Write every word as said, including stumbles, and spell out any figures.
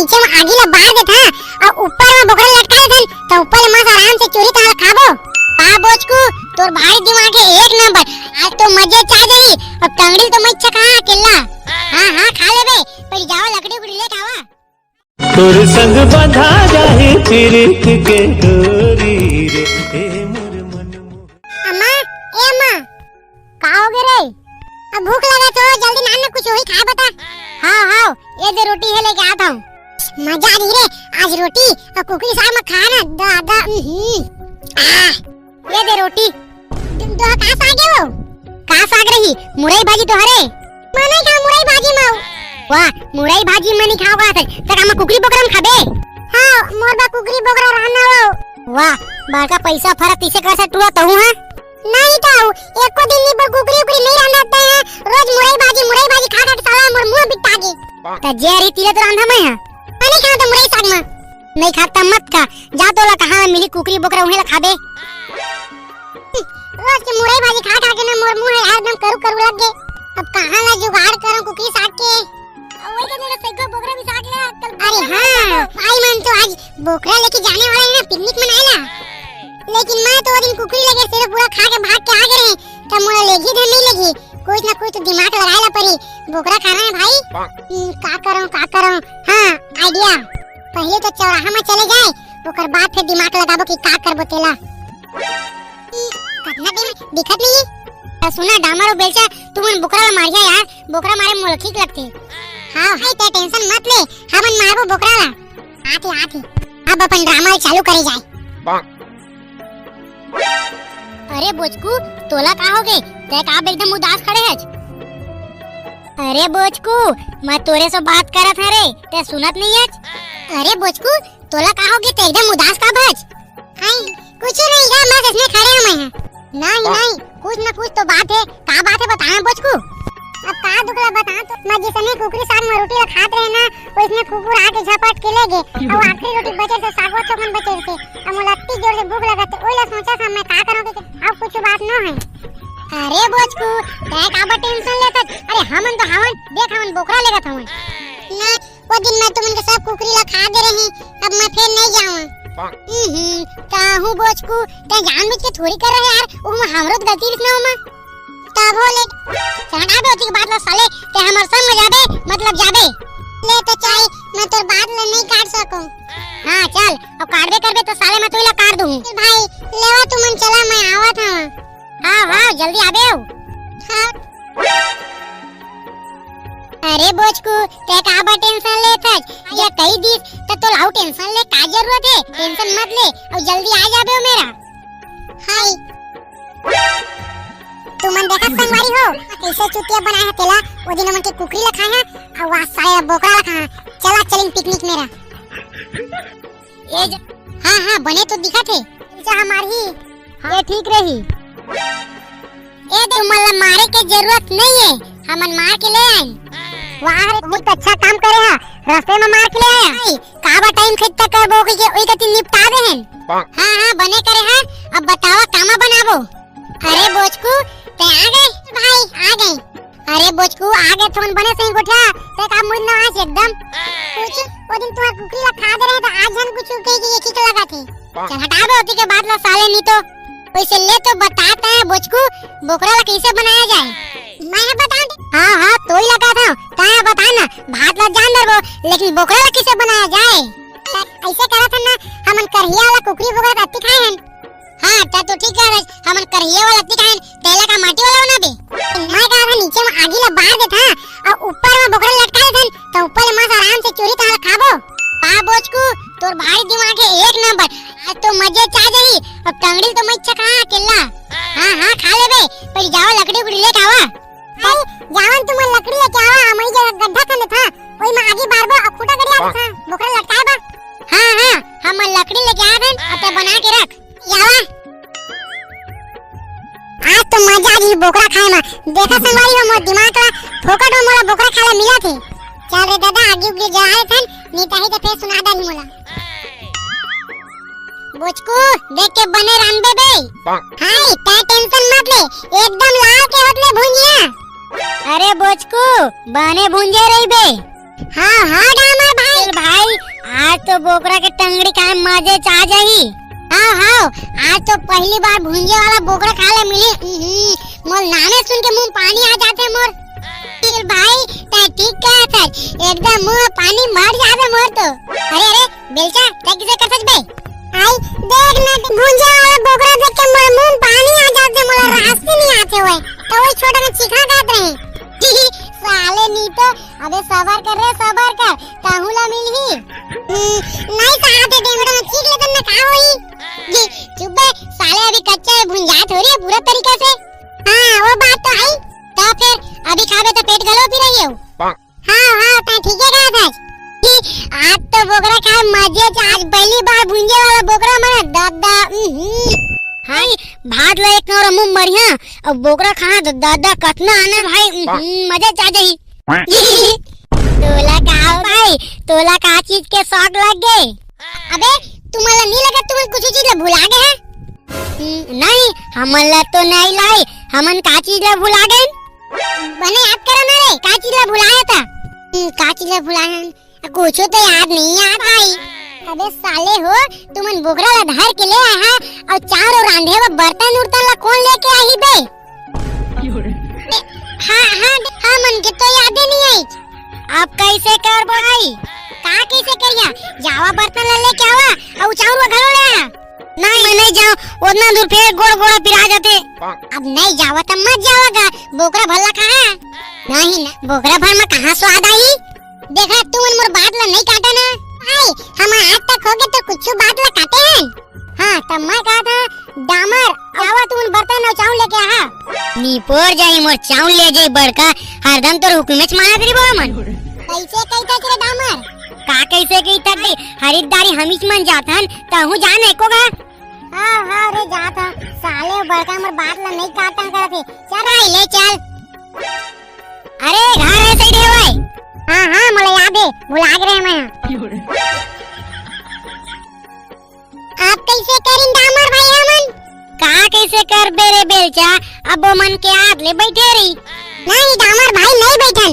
नीचे म आगी ला बार देथन, अउ ऊपर म बोकरा लटका देथन, त ऊपर ले मस्त आराम से चुरी तहां ला खाबो। वाह बोचकू, तोर भारी दिमाग हे एक नंबर। आज तो मजे चा जाही, अउ टंगड़ी तो मैं चखा अकेला। हां हां, खा लेबे, पर जावा लकड़ी उकड़ी लेके आवा। तोर संग बंधा जाही पीरित के डोरी रे, ए मोर मन मोह। अम्मा, ए अम्मा, का हो गे रे? अब भूख लगत हो, जल्दी नान में कुछ होही खाए बता। हां हां, ये दे रोटी हे लेके आत हूं। मजा आ रही रे, आज रोटी अउ कुकरी साग में खाना, दादा। उहुं। आ, ये दे रोटी। तुम तो का साग हे वो? का साग रही? मुरई भाजी तो हरे। मैं नहीं खाऊं मुरई भाजी में। वाह, मुरई भाजी में नहीं खाओगा त, त का मैं कुकरी बोकरा में खाबे? हां, मोर बा कुकरी बोकरा रहना वो। वाह, बड़का पैसा फरक इसे कर से टूरा तहूं है। नहीं तो एको दिन नहीं बोल कुकरी उकरी नहीं रहना ते हैं। रोज मुरई भाजी, मुरई भाजी खा खा के साला मोर मुंह बिट्टा गे। त जे रही तिले तो रांधा मैं हां। मैं नहीं खाऊं तो मुरई साग में। नहीं खाता मत खा, जा तोला कहां मिली कुकरी बोकरा उहें ला खाबे। रोज के मुरई भाजी खा खा के ना मोर मुंह है यार एकदम करू करू लग गे। अब कहां ला जुगाड़ करूं कुकरी साग के? वही के मेरा सैगो बोकरा भी साग ले अक्कल। अरे हां, भाई मन तो आज बोकरा लेके जाने वाला है ना पिकनिक मनाए ला। लेकिन मैं तो वो दिन कुकरी लगे सिर्फ पूरा खा के भाग के आ गए रहे, त मोला लेगी धन नहीं लेगी, कुछ ना कुछ तो दिमाग लगाए ला परी। बोकरा खाना है भाई। हम्म, का करूं, का करूं? हां, आइडिया। पहले तो चौराहा में चले जाए, ओकर बाद फिर दिमाग लगाबो कि का करबो तेला। ई, कतना दिन दिखत नहीं है। त सुना डामर अउ बेलचा, तुमन बोकरा ला मारिया यार, बोकरा मारे मोला ठीक लगथे। हां भाई, ते टेंशन मत ले, हमन मारबो बोकरा ला। आथे, आथे, अब अपन ड्रामा चालू करे जाए। अरे बोचकू, तोला का हो गे? ते का एकदम उदास खड़े हच? अरे बोचकू, मैं तोरे से बात करत हं रे, ते सुनत नहीं हच? अरे बोचकू, तोला का हो गे? ते एकदम उदास का हच? आई, कुछ नहीं गा, मैं इसमें खड़े हूं मैं। नहीं, हाँ। नहीं, कुछ ना कुछ तो बात है। का बात है, बताना बोचकू। अब का दुख ला बताओं तो, मैं जिसने कुकरी साग में रोटी ला खात रहे ना, वो इसने कुकुर आके झपट के ले गे। अउ आखिरी रोटी बचे से, सागवा चोखन बचे से। अब मोला अत्ती जोर से भूख लगत है, ओइला सोचा था मैं का करूं कि अब कुछ बात न है। अरे बोचकू, तै काबर टेंशन लेथस? अरे हमन तो हवन, देख हमन बोकरा लेगत हवन। ना, वो दिन मैं तुमन के सब कुकरी ला खा दे रही, अब मैं फिर नहीं जाऊं। हम्म, काहू बोचकू, तै जानबूझ के थोड़ी कर रहे यार, ओमा हमरो तो गलती रिस ना ओमा। तब हो ले, चढ़ा दे ओती के बात ला साले, तै हमर संग में जाबे, मतलब जाबे। ले तो चाई, मैं तोर बात ला नहीं काट सकूं। हां चल, अब काटबे करबे तो साले मैं तुला काट दूं। भाई, लेवा तुमन चला, मैं आवत हूं। हां, हां, जल्दी आबे हो। हां। अरे बोचकू, तै काबर टेंशन लेथस? ये कही दिस, त तोला अउ टेंशन ले का जरूरत है? टेंशन मत ले, अउ जल्दी आ जाबे हो मेरा। हाय। तुमन देखत संगवारी हो, कैसे चुतिया बनाए है तेला, वो दिन हमन के कुकरी ला खाए हैं, अउ आज साले बोकरा ला खाए हैं। चला चलिन पिकनिक मेरा। ए ज-, हां, हां, बने तो दिखत हे। अच्छा, हमार ही। हां। ये ठीक रही। ए, तुमन ला मारे के जरूरत नहीं है, हमन मार के ले आए। वाह रे, बहुत अच्छा काम करे हा, रस्ते में मार के ले आया। भाई, काबर टाइम खत्ता करबो के, ओई कति निपटा दे हैं। हां, हां, बने करे हा, अब बतावा कामा बनाबो। अरे बोचकू, तै आ गे? भाई, आ गे। अरे बोचकू, आ गे थोन बने सही गोठिया, तै का मुड़ ना आज एकदम। कुछ, वो दिन तुम्हार कुकरी ला खा दे रहे तो आज हम कुछ कही कि ये ठीक लगा थे। चल हटा बे ओती के बात ला साले, नहीं तो। वैसे ले तो बताता है बोचकू, बोकरा ला कैसे बनाया जाए? मैं बताऊं? हां, हां, तो ही लगा था। तै बता ना, भात ला जान दे वो, लेकिन बोकरा ला कैसे बनाया जाए? ऐसे करा था ना, हमन करहिया वाला कुकरी बोकरा अत्ती खाए हन। हां, त तो ठीक कह रहे, हमन करहिया वाला अत्ती खाए हन, तेला का माटी वाला बनाबे? मैं कहा था नीचे में आगी ला बार देता, अउ ऊपर में बोकरा लटका देता, त ऊपर ले मस्त आराम से चुरी तहां खाबो। वाह बोचकू, तोर भारी दिमाग है एक नंबर, आज तो मजे चा जाही, अउ टंगड़ी तो मैं चखा अकेला। हां, हां, खा लेबे, पर जावा लकड़ी उकड़ी लेके आवा। भाई, जावन तुमन लकड़ी लेके आवा, हम ई जगह गड्ढा खन देथा, ओई में आगी बारबो, अउ खूंटा गड़िया देथा, बोकरा लटकाए बा। हां, हां, हम लकड़ी लेके आवन, अउ तै बना के रख। जावा। आज तो मजा आ गई बोकरा खाए में। देखा संगवारी हो, मोर दिमाग ला फोकट में मोला बोकरा खाए ला मिला थे। चल रे दादा, आगी उगी जला लेथन, नहीं ताही तो फिर सुना दाही मोला। बोचकू, देख के बने रांधबे बे। हाय, तै टेंशन मत ले, एकदम लाल के होत ले भुंजिया। अरे बोचकू, बने भुंजे रहिबे। हां, हां, डामर भाई। चल भाई, तो बोकरा के टंगड़ी खाए मजे च आ जाही। हाव, हाव, आज तो पहली बार भुंजे वाला बोकरा खाए ला मिली। उहुं, मोर नामे सुन के मुंह पानी आ जाथे मोर। अरे भाई, तैं ठीक कहत हस, एकदम मुंह पानी भर जावे मोर तो। अरे, अरे, बेलचा, तैं किसे करथस बे? आई, देख ना, भुंजे वाला बोकरा देख के मोर मुंह पानी आ जाथे, मोला रास नहीं आथे होय, तो वही छोटा ना चिखा खात रहे। साले नी तो, अबे सबर कर रे, सबर कर, तहूं ला मिलही। हम्म, नहीं साहब, ये बेटा में चीख लेतन ना का होई? जी, चुप बे, साले अभी कच्चा है, भुंजा थोड़ी है पूरा तरीका से। हाँ, वो बात तो है। तो फिर अभी खाबे तो पेट गलो भी रही है। हाँ, हाँ, तैं ठीक है कहा था। जी, आज तो बोकरा खाए मजे च, आज पहली बार भुंजे वाला बोकरा मना दादा। उहुं। हाय, भात ला एक नंबर मुंह बढ़िया, अब बोकरा खाना तो दादा कतना आना भाई, उहुं, मजे च आ जाही। तोला का हो भाई, तोला का चीज के शौक लग गे? अबे, तुमन ला नहीं लगा तुमन कुछ चीज ला भुला गए हैं? हम्म, नहीं, हमन ला तो नहीं लाई, हमन का चीज ला भुला गए? बने याद करो ना रे, का चीज ला भुलाए था? हम्म, का चीज ला भुलाए हन? कुछ तो याद नहीं याद आई। अबे साले हो, तुमन बोकरा ला धर के ले आए हा और चाउर रांधे बर बर्तन उर्तन ला कौन लेके आही बे? हाँ, हाँ, हाँ, मन के तो यादे नहीं आई। अब कैसे कर भाई? का कैसे करिया? जावा बर्तन ला लेके आवा, और चाउर वा घलो ले आ। नहीं, मैं नहीं जाऊँ, उतना दूर फिर गोड़ गोड़ा पिरा जाते। अब नहीं जावा तब मत जावा गा, बोकरा भला कहा। नहीं ना, बोकरा भर में कहाँ स्वाद आई? देखा, तुमन मोर बात ला नहीं काटा ना। भाई, हम आज तक हो गए तो कुछ बात ला काटे हैं। हाँ, तब मैं कहा था, डामर, आवा तुमन बर्तन और चाउर लेके आहा। निपोर जाई मोर चाउर ले जाई बड़का, हरदम तोर हुकुमेच मानत रही बा मन। कैसे कहता रे डामर? का कैसे कहता रे? खरीदारी हमीच मन जात हन, तहूँ जान एको गा। हाँ, हाँ रे, जात हन। साले बड़का मोर बात ला नहीं काटा करत हे। चल रे, ले चल। अरे, घर है सही रे भाई। हाँ, हाँ, मोला याद है, भुला गे रहे मैं। आप कैसे करिन डामर भाई हमन? का कैसे करबे रे बेलचा, अब वो मन के आग ले बैठे रही। नहीं डामर भाई, नहीं बैठन,